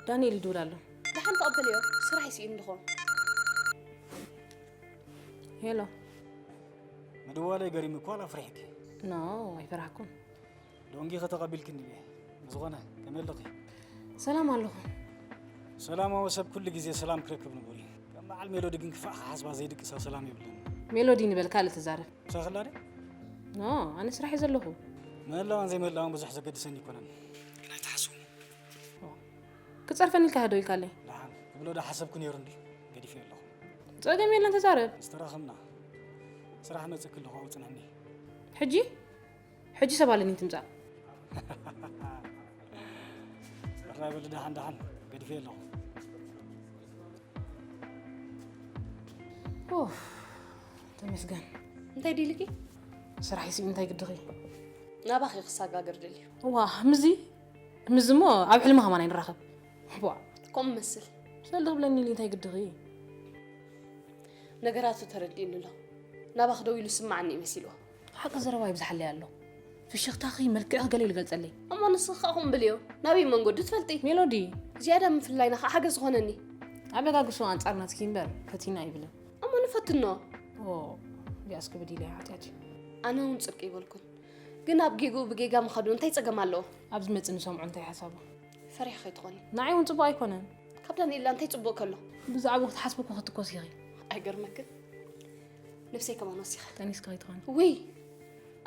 ዳንኤል ይድውል ኣሎ። ደሓን ተቐበልዮ፣ ስራሕ ይስኢኑ ድኾን። ሄሎ። ምድዋለይ ገሪሙ እኳ ኣፍሪሕኪ። ኖ፣ ኣይፈራሕኩን። ዶንጊ ከተቐቢልክኒ ድየ? ብዝኾነ ከመይ ኣለኺ? ሰላም ኣለኹ። ሰላማዊ ሰብ ኩሉ ግዜ ሰላም ክረክብ ንቡር እዩ። ከም በዓል ሜሎዲ ግን ክፋእ ክሓስባ ዘይድቅሳ ሰላም የብልን። ሜሎዲ ንበል ካልእ ትዛረብ። ምሳኽላ ድየ? ኖ፣ ኣነ ስራሕ እየ ዘለኹ። ምህላዋን ዘይምህላዋን ብዙሕ ዘገድሰኒ ኣይኮነን። ግን ኣይትሓስቡ። ክጸርፈኒ ኢልካ ዶ ኢልካለይ? ደሓን ክብሎ ዶ ሓሰብኩ ነይሩ እንዲ ገዲፈዮ ኣለኹ። ጸገም የለን ተዛረብ። ዝተራኸብና ስራሕ መጽእኪ ኣለኹ ኣብኡ ጽንሕኒ። ሕጂ ሕጂ ሰብ ኣለኒ ትምጻእ። ራይ በሊ ደሓን ደሓን ገዲፈዮ ኣለኹ። ኡፍ፣ ተመስገን። እንታይ ድልኪ? ስራሕ ይስኢ እንታይ ግድኺ? ናባኺ ክሰጋገር ደልዩ። ዋ፣ ምዚ ምዚ እሞ ኣብ ሕልሚ ከማን ኣይንራኸብ። ዋ፣ ከምኡ መስል። ሰልዲ ክብለኒ ኢሉ እንታይ ግድኺ? ነገራቱ ተረዲእኒ ኣሎ። ናባኺ ደው ኢሉ ስማዓኒ እዩ መሲልዎ። ሓቂ ዘረባ ይብዝሓለይ ኣሎ። ፍሽኽታኺ፣ መልክዕኺ ገለ ኢሉ ገልጸለይ። እሞ ንስኺ ከኣ ከምኡ ብልዮ። ናበይ መንገዱ ትፈልጢ? ሜሎዲ። ዝያዳ ምፍልላይና ከኣ ሓገዝ ዝኾነኒ። ኣበጋግሶ ኣንጻር ናትኪ እምበር ፈቲና ኣይብልን። እሞ ንፈትኖ። ኦ፣ እዚኣስ ክብድ ኢለ እየ ሓጢኣት እዩ። ኣነ እውን ጽድቂ ኣይበልኩን። ግን ኣብ ጌግኡ ብጌጋ ምኻዱ እንታይ ጸገም ኣለዎ? ኣብ ዝመጽእ ንሰምዖ እንታይ ሓሳቡ። ፈሪሕ ከይትኾኒ። ንዓይ እውን ጽቡቕ ኣይኮነን። ካብ ዳንኤላ እንታይ ጽቡቕ ከሎ? ብዛዕባኡ ክትሓስቢ እኮ ክትኮሲ ኢኺ። ኣይገርመክን? ነብሰይ ከማን ወሲኸ። ጠኒስኪ ከይትኾኒ። ውይ!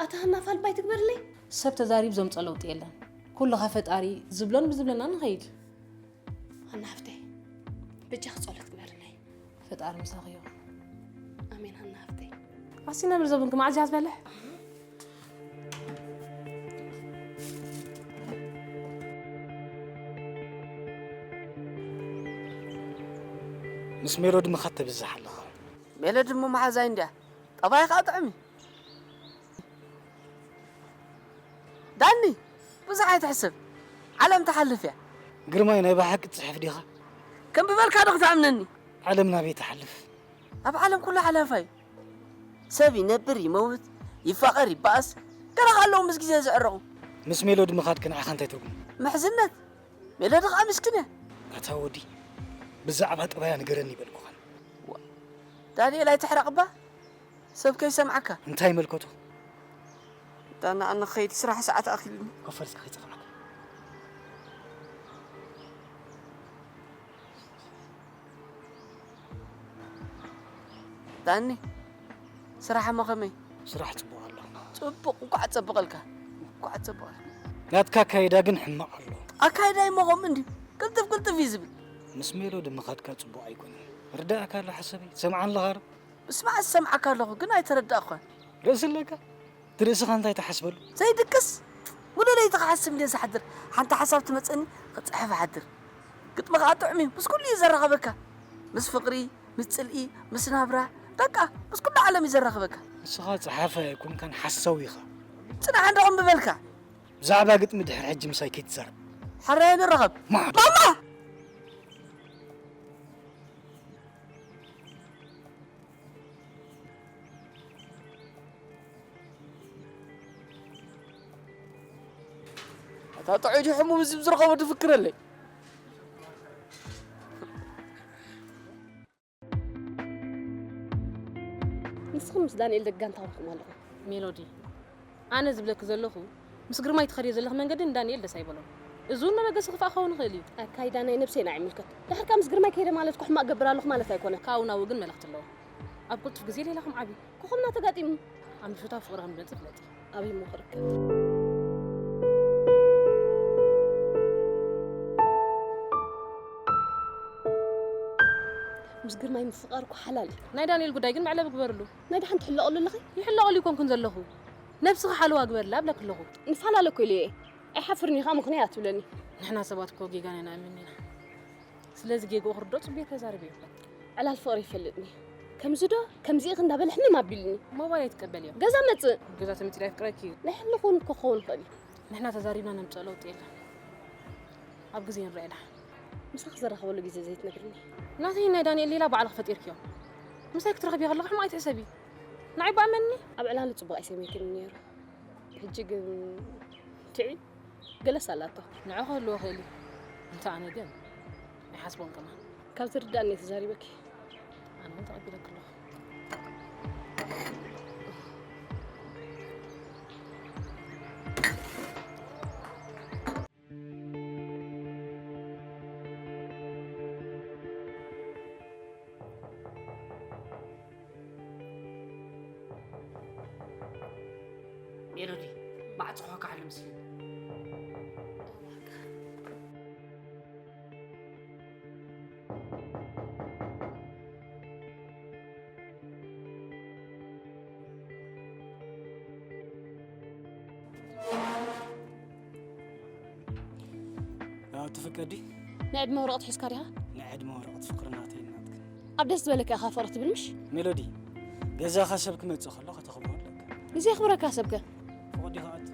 ኣታ ሃና ፋልባይ ትግበርለይ። ሰብ ተዛሪቡ ዘምጾ ለውጢ የለን። ኩሉ ካብ ፈጣሪ ዝብሎን ብዝብለና ንኸይድ። ሃና ሓፍተይ፣ በጃኺ ጸሎት ግበርለይ። ፈጣሪ ምሳኺ ይኹን። ኣሜን ሃና ሓፍተይ። ኣስቲ ነብር ዘብንኪ መዓዝ እያ ዝበልሕ? ምስ ሜሎዲ ምኻድ ተብዝሕ ኣለኻ። ሜሎዲ እሞ መሓዛይ እንድያ። ጠባይ ከዓ ጥዑም እዩ። ዳኒ፣ ብዙሕ ኣይትሕሰብ። ዓለም ትሓልፍ እያ። ግርማይ፣ ናይ ብሓቂ ትጽሕፍ ዲኻ? ከም ብበልካ ዶ ክትኣምነኒ? ዓለም ናበይ ትሓልፍ? ኣብ ዓለም ኩሉ ሓላፋ እዩ። ሰብ ይነብር ይመውት፣ ይፋቐር ይበኣስ፣ ገለ ከ ኣለዉ ምስ ግዜ ዝዕረቑ። ምስ ሜሎዲ ምኻድኪ ንዓኻ እንታይ ትርጉም? ምሕዝነት፣ ሜሎዲ ኸኣ ምስኪን እያ። ኣታ ወዲ፣ ብዛዕባ ጠባያ ንገረኒ ይበልኩኻን። ዳንኤል ኣይትሕረቕ እባ፣ ሰብ ከይሰምዓካ። እንታይ ይመልከቶ? ዳና ኣነ ክኸይድ ስራሕ ሰዓት ኣኺሉኒ። ኮፈርስ ከይጸፍዓካ። ዳኒ፣ ስራሕ እሞ ከመይ? ስራሕ ጽቡቕ ኣሎ። ጽቡቕ፣ እንኳዕ ጸብቐልካ። እንኳዕ ጸብቐልካ። ናትካ ኣካይዳ ግን ሕማቕ ኣሎ። ኣካይዳ እሞ ከምኡ እንድዩ። ቅልጥፍ ቅልጥፍ እዩ ዝብል። ምስ ሜሎዲ ምኻድካ ጽቡቕ ኣይኮነን። ርዳእካ ኣሎ ሓሳበይ። ትሰምዓኒ ኣለኻ ዶ? ምስማዕ ዝሰምዓካ ኣለኹ፣ ግን ኣይተረዳእኳን። ርእሲ ኣለካ? እቲ ርእስኻ እንታይ ትሓስበሉ? ዘይድቅስ ሙሉእ ለይቲ ክሓስብ እንድየ ዝሓድር። ሓንቲ ሓሳብ ትመጸኒ ክጽሕፍ እሓድር። ግጥሚ ከኣ ጥዑም እዩ፣ ምስ ኩሉ እዩ ዘራኽበካ። ምስ ፍቕሪ፣ ምስ ጽልኢ፣ ምስ ናብራ፣ በቃ ምስ ኩሉ ዓለም እዩ ዘራኽበካ። ንስኻ ጸሓፋይ ኣይኮንካን ሓሳዊ ኢኻ። ጽናሕ እንዶ ክምብበልካ። ብዛዕባ ግጥሚ ድሕሪ ሕጂ ምሳይ ከይትዛረብ። ሕራይ ንራኸብ። ማማ! ኣታ ጥዑይ ድዩ ሕሙም እዚ ዝረኸቦ ድፍክረለይ። ንስኹም ምስ ዳንኤል ደጋን ተኸብኩም ኣለኹም። ሜሎዲ፣ ኣነ ዝብለኪ ዘለኹ ምስ ግርማይ ትኸድዮ ዘለኺ መንገዲ ንዳንኤል ደስ ኣይበሎ። እዚ እውን መበገሲ ክፋእ ክኸውን ይኽእል እዩ። ኣካይዳ ናይ ነብሰይ ንዓይ ይምልከት። ድሕርካ ምስ ግርማይ ከይደ ማለት እኮ ሕማቕ ገብር ኣለኹ ማለት ኣይኮነን። ካብኡ ናብኡ ግን መልእኽቲ ኣለዎ። ኣብ ቅልጡፍ ግዜ ሌላኹም ዓብዩ። ክኹምና ተጋጢሙ። ኣብ ምሽቱ ኣብ ፍቕሪ ከም ዝመጽእ ፍለጢ። ኣበይ እሞ ክርከብ? ምስ ግርማይ ምፍቓር እኮ ሓላል እዩ። ናይ ዳንኤል ጉዳይ ግን መዕለቢ ግበርሉ። ናይ ደሓን ትሕለቐሉ ኣለኺ? ይሕለቐሉ ኣይኮንኩን ዘለኹ። ነብስኺ ሓልዋ ግበርላ እብለኪ ኣለኹ። ንፈላለ እኮ ኢለየ። ኣይሓፍርን ኢኻ ምኽንያት ትብለኒ። ንሕና ሰባት እኮ ጌጋና ኢና ኣምን ኢና። ስለዚ ጌግኡ ክርድኦ ጽቡቕ ተዛሪበዮ። ዕላል ፍቕሪ ይፈልጥኒ። ከምዚ ዶ ከምዚ ኢኺ እንዳበለ ሕምም ኣቢሉኒ። ሞባይል ኣይትቀበልዮ። ገዛ መጽእ። ገዛ ተመጺኡ ኣይፍቅረኪ እዩ። ናይ ሕልኹ እውን ክኸውን ይኽእል እዩ። ንሕና ተዛሪብና ነምጽኦ ለውጢ የለን። ኣብ ግዜ ንርኤ ደሓን። ምሳኺ ዘራኽበሉ ግዜ ዘይትነግርኒ። ናተይን ናይ ዳንኤል ሌላ ባዕልኺ ፈጢርክዮ። ምሳይ ክትረኽቢ ከለኺ ሕማቕ ኣይትሕሰቢ። ንዓይ በኣመኒ። ኣብ ዕላሉ ጽቡቕ ኣይሰምየክን ነይሩ። ሕጂ ግን ትዒ ገለስ ኣላቶ። ንዑ ክህልዎ ይኽእል እዩ። እንተ ኣነ ግን ኣይሓስቦን ከማን። ካብ ዝርዳእኒ እየ ተዛሪበኪ። ኣነ እውን ተቐቢለኪ ኣለኹ። ሜሎዲ፣ ማዕጾ ኳዕካዕሉ ምስልን። ኣቲ ፍቀዲ? ናይ ዕድመ ወረቐት ሒዝካ ዲኻ? ናይ ዕድመ ወረቐት ፍቕሪ ናተይን ናትክን። ኣብ ደስ ዝበለካ ኢኻ ፍቕሪ ትብል ምሽ? ሜሎዲ፣ ገዛኻ ሰብ ክመጽእ ከሎ ከተኽብሮ ኣለካ። ንዘየኽብረካ ሰብከ? ፍቕዲ ከኣት።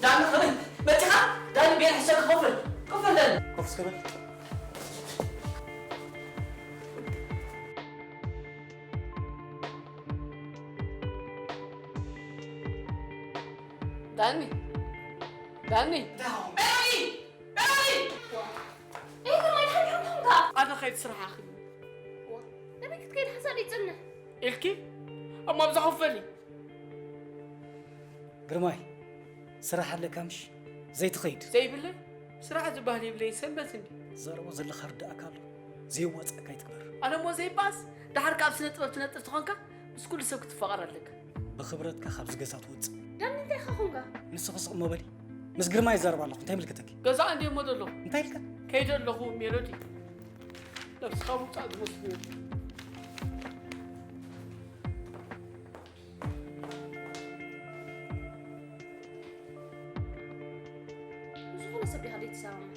ዳኒ፣ ከመይ መጺኻ? ዳኒ፣ ቤት ሕሰብ ክኸፍል። ክፈል ዳኒ። ኮፍ እስከ በል። ዳኒ፣ ዳኒ። ሜሪ! ሜሪ! ኤይ፣ ከማይ ድሓን ድሓን ኾንካ? ኣነ ኸይድ ስራሕ ኣኺሉ። ዋ፣ ናበይ ክትከይድ ሓሳብ ይጽንሕ? ኢልኪ? እሞ ኣብዛ ኮፍ በሊ። ግርማይ፣ ስራሕ ኣለካ ምሽ? ዘይትኸይድ? ዘይብለይ? ስራሕ ዝበሃል የብለይ፣ ሰንበት እንዲ። ዘረቦ ዘለካ ርዳእካ ኣሎ። ዘየዋጽኣካ ኣይትግበር። ኣነ እሞ ዘይባስ፣ ደሓር ካብ ስነ ጥበብ ትነጥፍ ተኾንካ፣ ምስ ኩሉ ሰብ ክትፋቐር ኣለካ። ብኽብረትካ ካብዚ ገዛ ትወጽእ። ዳኒ፣ እንታይ ኢኻ ኾንካ? ንስኺ ስቕ እሞ በሊ። ምስ ግርማይ ይዛረብ ኣለኹ። እንታይ ይምልከተኪ? ገዛ እንድየ እሞ ዘለኹ። እንታይ ኢልካ? ከይደ ኣለኹ፣ ሜሎዲ። ነብስኻ ምውጻእ ዝመስሉ እዮም። ዝኾነ ሰብ ዲኻ ዘይትሰማማዕ?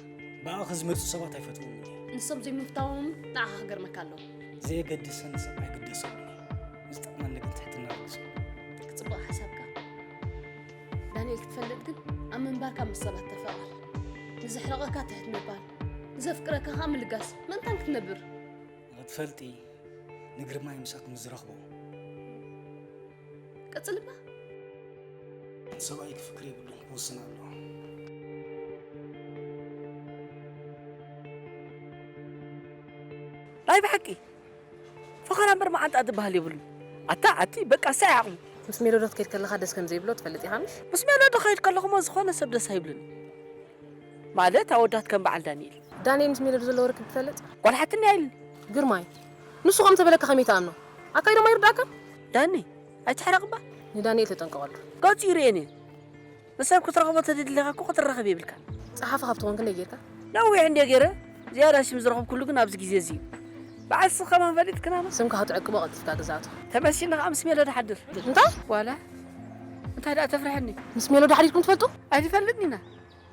ብኣኺ ዝመርጹ ሰባት ኣይፈትዎም እየ። ንሶም ዘይምፍታዎም ንዓኻ ክገርመካ ኣለዎ። ዘየገድሰኒ ሰብ ኣይግደሰሉን እየ። ዝጠቕመኒ ግን ትሕትና ልግሶ። ክጽብቕ ሓሳብካ። ዳንኤል ክትፈልጥ ግን ኣብ ምንባርካ ምስ ሰባት ተፋቐር። ንዘሕርቐካ ትሕት ምባል፣ ንዘፍቅረካ ከኣ ምልጋስ። ምእንታን ክትነብር። ንኽትፈልጢ ንግርማይ ምሳኺ ምስ ዝረኽቦ። ቀጽል እባ። ሰብኣይ ክፍክር የብሉን፣ ክውስን ኣለዎ። ናይ ብሓቂ ፈኸራ እምበር መዓንጣ ዝበሃል የብሉን። ኣታ ኣቲ በቃ ሳይ ዓቕሙ። ምስ ሜሎዲ ክትከይድ ከለኻ ደስ ከም ዘይብሎ ትፈልጥ ኢኻ ምሽ? ምስ ሜሎዲ ክኸይድ ከለኹ እሞ ዝኾነ ሰብ ደስ ኣይብሉን። ማለት ኣወዳት ከም በዓል ዳንኤል። ዳንኤል ምስ ሜሎዲ ዘለዎ ርክብ ትፈልጥ? ጓል ሓትኒ ኣይልን። ግርማይ፣ ንሱ ከም ተበለካ ከመይ ትኣምኖ? ኣካይዶም ኣይርዳእካን? ዳኒ፣ ኣይትሕረቕ እባ። ንዳንኤል ተጠንቀቐሉ። ገጹ ይርእየን እየ። ንሰብ ክትረኽቦ ተደሊኻ እኮ ክትራኸብ የብልካን። ጸሓፊ ካብ ትኾን ክንደይ ጌርካ? ነዊሕ እንድየ ገይረ። ዝያዳ ሽም ዝረኸብኩሉ ግን ኣብዚ ግዜ እዚ እዩ። በዓል ስኻ ከማን ፈሊጥክና ዶ? ስምካ ክትዕቅቦ ቀልጢፍካ ግዛቱ። ተመሲልና ከኣ ምስ ሜሎዲ ሓድር። እንታይ? ዋላ እንታይ ደኣ ተፍርሐኒ? ምስ ሜሎዲ ሓዲርኩም ትፈልጡ? ኣይንፈልጥን ኢና።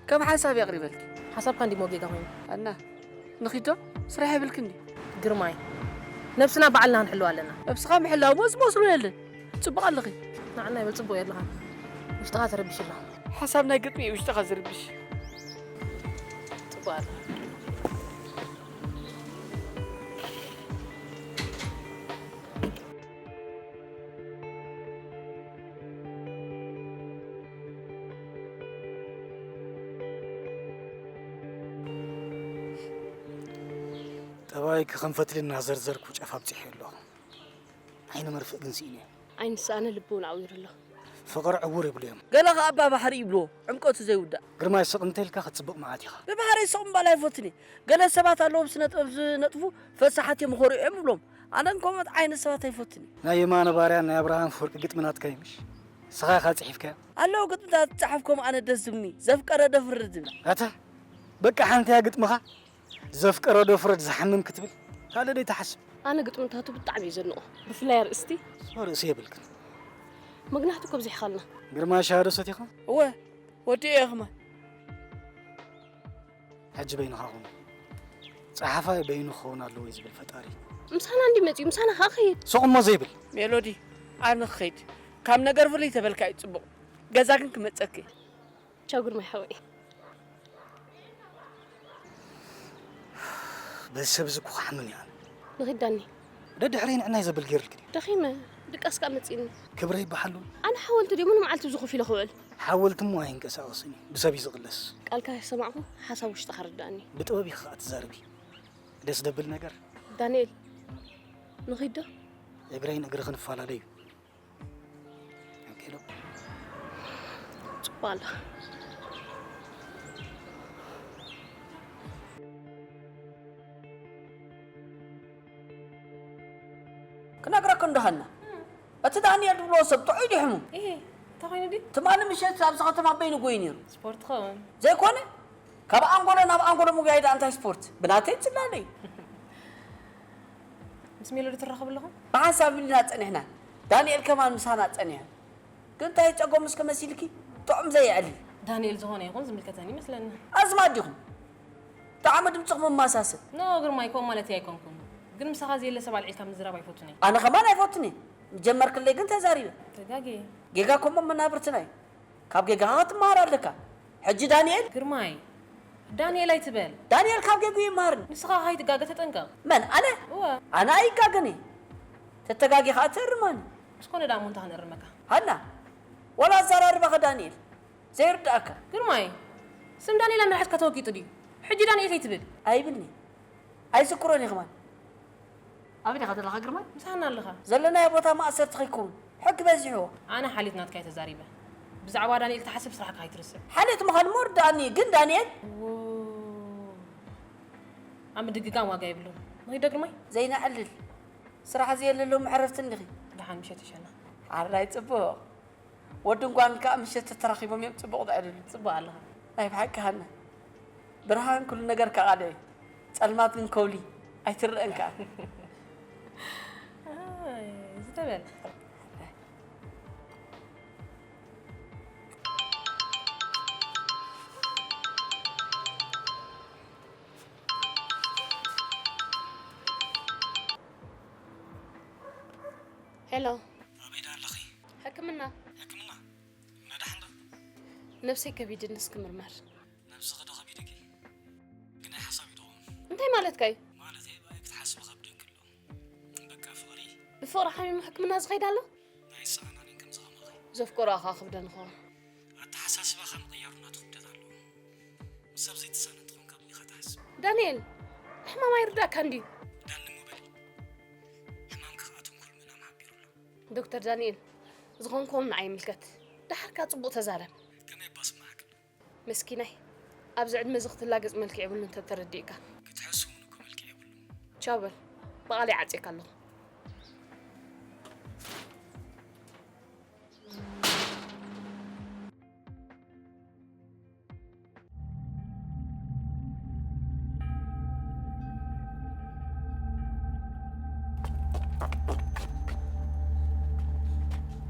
ከም ሓሳብ የቕሪበልኪ። ሓሳብካ እንዲ ሞጌጋ ኮይኑ። ኣና፣ ንኺዶ? ስራሕ የብልኪ እንዲ? ግርማይ፣ ነብስና ባዕልና ክንሕልዋ ኣለና። ነብስኻ ምሕላው እሞ ዝመስሎ የለን። ጽቡቕ ኣለኺ። ንዓና ይበል ጽቡቕ የለኻን። ውሽጥኻ ተረቢሹ ኣሎ። ሓሳብ ናይ ግጥሚ እዩ ውሽጥኻ ዝርብሽ። ጽቡቕ ኣለኻ። ጠባይኪ ከም ፈትሊ እናዘርዘርኩ ጫፍ ኣብጺሐ ኣለኹ። ዓይኒ መርፍእ ግን ስኢነ። ዓይኒ ዝሰኣነ ልቢ እውን ዓዊሩ ኣሎ። ፍቕሪ ዕውር ይብሉ እዮም። ገለ ኸኣ ኣባ ባሕሪ ይብልዎ፣ ዕምቀቱ ዘይውዳእ። ግርማይ፣ ስቕ እንተኢልካ ክትጽብቕ መዓት ኢኻ። ብባህረይ ስቕ ምባል ኣይፈቱን እየ። ገለ ሰባት ኣለዎም ስነ ጥበብ ዝነጥፉ ፈሳሓት እዮም፣ ምኾርዑ እዮም እብሎም። ኣነ ግን ከምኦት ዓይነት ሰባት ኣይፈቱን እየ። ናይ የማነ ባርያን ናይ ኣብርሃም ኣፈወርቂ ግጥሚ ናትካ እዩ ምሽ? ንስኻ ኢኻ ጽሒፍካዮ? ኣለዉ ግጥምታት ዝጸሓፍኮም ኣነ ደስ ዝብልኒ፣ ዘፍቀረ ዶ ፍረድ ዝብል። ኣታ፣ በቃ ሓንቲ እያ ግጥምኻ። ዘፍቀረ ዶ ፍረድ ዝሓምም ክትብል ካልእ ደይ ትሓስብ? ኣነ ግጥምታቱ ብጣዕሚ እየ ዘድንቖ፣ ብፍላይ ኣርእስቲ። ርእሲ የብልክን። መግናሕቱ እኮ ኣብዚሕኻልና። ግርማ ሻሂ ዶ ሰቲኻ? እወ፣ ወዲኤ እየ ከማን። ሕጂ በይንኻ ኹን። ጸሓፋይ በይኑ ክኸውን ኣለዎ እዩ ዝብል ፈጣሪ። ምሳና እንዲ መጺኡ፣ ምሳና ከኣ ኸይድ። ሱቕ እሞ ዘይብል። ሜሎዲ፣ ኣነ ክኸይድ። ካብ ነገር ፍልይ ተበልካ እዩ ጽቡቕ። ገዛ ግን ክመጸኪ። ቻው ግርማይ ሓወይ። በዚ ሰብ እዚ እኮ ክሓምም እየ ኣነ። ንኺድ ዳኒ። ደድሕረይ ንዕናይ ዘብል ገይሩልኪ ድዩ? ደኺመ። ድቃስ ከኣ መጺእኒ። ክብረይ ይበሓሉ። ኣነ ሓወልቲ ድዩ? ሙሉ መዓልቲ ኣብዚ ኮፍ ኢለ ክውዕል? ሓወልቲ እሞ ኣይንቀሳቐስን እዩ። ብሰብ እዩ ዝቕለስ። ቃልካ ሰማዕኩ፣ ሓሳብ ውሽጥኻ ርዳእኒ። ብጥበብ ኢኻ ትዛረቢ። ደስ ደብል ነገር። ዳንኤል፣ ንኺድ ዶ? እግረይ ንእግርኽን ይፈላለ እዩ። ኦኬ ዶ? ጽቡቕ ኣሎ። ክነግረኪ እንዶ ሃና፣ እቲ ዳንኤል ዝብልዎ ሰብ ጥዑይ ድዩ ሕሙም? እሂ፣ እንታይ ኮይኑ ድዩ? ትማሊ ምሸት ኣብዚ ከተማ በይኑ ጎዩ ነይሩ። ስፖርት ክኸውን። ዘይኮነ፣ ካብ ኣንጎሎ ናብ ኣንጎሎ ምጉያይ ደኣ እንታይ ስፖርት? ብናተይ ጽላለ እዩ። ምስ ሜሎዲ ትራኸቡ ኣለኹም? ብሓንሳብ ኢልና ጸኒሕና። ዳንኤል ከማን ምሳና ጸኒሑ። ግን እንታይ ጸገሙ እስከ መሲልኪ? ጥዑም ዘየዕልል። ዳንኤል ዝኾነ ይኹን ዝምልከተኒ ይመስለኒ። ኣዝማድ ዲኹም? ጣዕሚ ድምጽኹም መማሳስል። ኖ፣ ግርማይ፣ ከምኡ ማለተይ ኣይኮንኩን። ግን ምሳኻ ዘየለ ሰብ ኣልዒልካ ምዝራብ ኣይፈቱን እየ። ኣነ ከማን ኣይፈቱን እየ። ምጀመርክለይ ግን ተዛሪበ። ተጋግየ። ጌጋ ከምኦም መናብርትና እዩ። ካብ ጌጋኻ ክትመሃር ኣለካ። ሕጂ ዳንኤል? ግርማይ፣ ዳንኤል ኣይትበል። ዳንኤል ካብ ጌግኡ ይመሃር። ንስኻ ከይትጋገ ተጠንቀቕ። መን? ኣነ? እወ። ኣነ ኣይጋገን እየ። ተተጋጊኻ እተርማኒ። ምስ ኮነ ደኣ እሞ እንታይ ክንእርመካ? ሃና፣ ዋላ ኣዘራርባኻ ዳንኤል ዘይርድኣካ። ግርማይ፣ ስም ዳንኤል ኣብ መርሓትካ ተወቂጡ ድዩ? ሕጂ ዳንኤል ከይትብል። ኣይብልኒ። ኣይዝክሮን እየ ከማን። ኣበይ ዲኻ ዘለኻ ግርማይ? ምሳና ኣለኻ። ዘለናዮ ቦታ ማእሰርቲ ከይከውን። ሕጊ በዚሕዎ። ኣነ ሓልዮት ናትካ እየ ተዛሪበ። ብዛዕባ ዳንኤል ትሓስብ ስራሕካ ከይትርስዕ። ሓልዮት ምዃኑ እሞ ርድኣኒ እዩ፣ ግን ዳንኤል? ዎ። ኣብ ምድግጋም ዋጋ የብሉን። ንኺድ ዶ ግርማይ? ዘይነዕልል። ስራሕ ዘየለሎም ዕረፍቲ እንዲኺ። ደሓን ምሸት ይሸና። ሓራይ ጽቡቕ። ወድን ጓልን ከኣ ምሸት ተተራኺቦም እዮም ጽቡቕ ዘዕልሉ። ጽቡቕ ኣለኻ። ናይ ብሓቂ ሃና። ብርሃን ኩሉ ነገር ከቓልዕ እዩ። ጸልማት ግን ከውሊ ኣይትረአን ከኣ። ኣይ፣ ዝተበል። ሄሎ። ኣበይ ደኣ ኣለኺ? ሕክምና። ሕክምና? እና ደሓን ዶ? ነብሰይ ከቢድንስ ክምርመር። ነብስኺ ዶ ከቢድኪ? ግን ናይ ሓሳብ እዩ ድኸውን። እንታይ ማለትካ እዩ? ማለተይ ብኣይ ክትሓስቢ ከብደኪ ኣሎ። በቃ ፍቕሪ። ብፍቕሪ ሓሚሙ ሕክምና ዝኸይድ ኣሎ? ናይ ንስኻን ኣነን ከምዚ ከማኺ። ዘፍቀሮ ኣኻ ክብደን ይኸውን። ኣተሓሳስባኻ ምቕያሩ ናቱ ክብደት ኣለዎ። ምስ ሰብ ዘይትሳነ እንተኾንካ ብኒኻ ትሓስብ። ዳንኤል፣ ሕማም ኣይርዳእካን ድዩ? ዳን እሞ በሊ። ሕማምኪ ከኣ ትንኩል ምእናም ሓቢሩ ኣሎ። ዶክተር ዳንኤል፣ ዝኾንኩ ንዓይ ይምልከት። ደሓርካ ጽቡቕ ተዛረብ። ከመይ እባ ስምዓክሎ? መስኪናይ፣ ኣብዚ ዕድመ እዚ ክትላገጽ መልክዕ የብሉን እንተ ተረዲእካ። ክትሕሱ እውን እኮ መልክዕ የብሉን። ቻው በል፣ ብቓለይ ዓጽየካ ኣለኹ።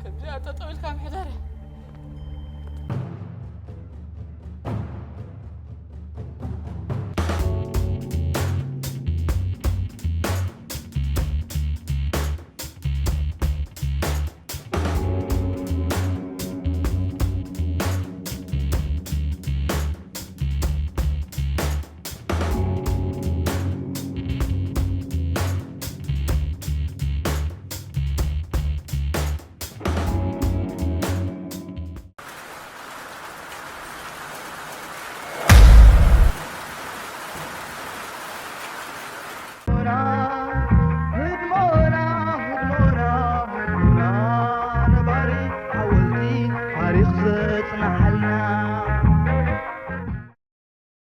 ከምዚኣ ጠጠው ኢልካ ምሕዳር